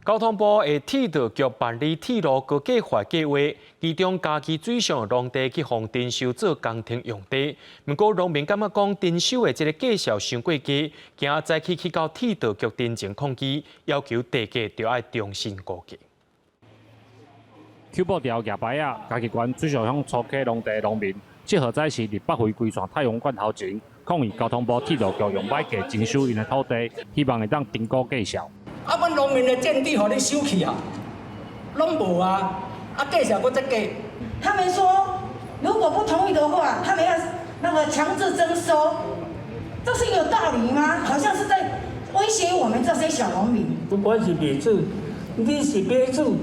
交通部的鐵道局辦理鐵路高架化計畫，其中嘉義水上農地去予徵收做工程用地。毋過農民感覺講徵收的這个價數傷過低，今早起去到鐵道局陣前抗議，要求地價著愛重新估價。搝布條舉牌仔，嘉義縣水上鄉初溪農地農民，7號早時佇北回歸線太陽館頭前，抗議交通部鐵路局用䆀價徵收𪜶的土地，希望會當評估價數。啊，阮農民的佔地予你收去啊，攏無啊，啊，價數閣這低。他們說，如果不同意的話，他們要那個強制徵收，這是有道理嗎？好像是在威脅我們這些小農民。不管是賣主，你是買主，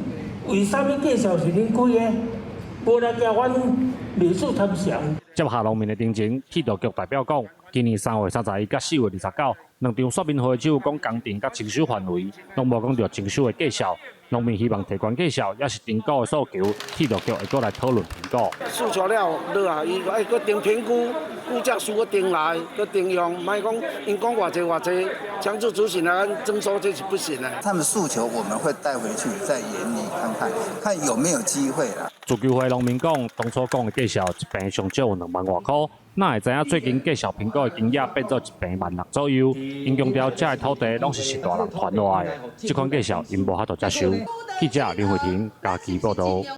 為啥物價數是恁開的？無來共阮賣主參詳。接下農民的陳情，鐵道局代表講，今年3月31佮4月29兩場說明會只有講工程佮徵收範圍，攏無講著徵收的價數。農民希望提懸價數，抑是評估的訴求，鐵道局會閣來討論評估。訴求了落啊，伊愛閣重評估，估價書閣重來，閣重用，莫講𪜶講偌濟偌濟，強制執行來徵收這是不行的。他們訴求我們會帶回去再研擬看看，看有沒有機會啦。自救會農民講，當初講的價數一坪上少有2萬外箍，哪會知影最近價數評估的金額變做一坪1萬6左右？𪜶強調，這的土地攏是實大人傳落來的，這款價數𪜶無法度接受。記者林慧婷嘉義報導。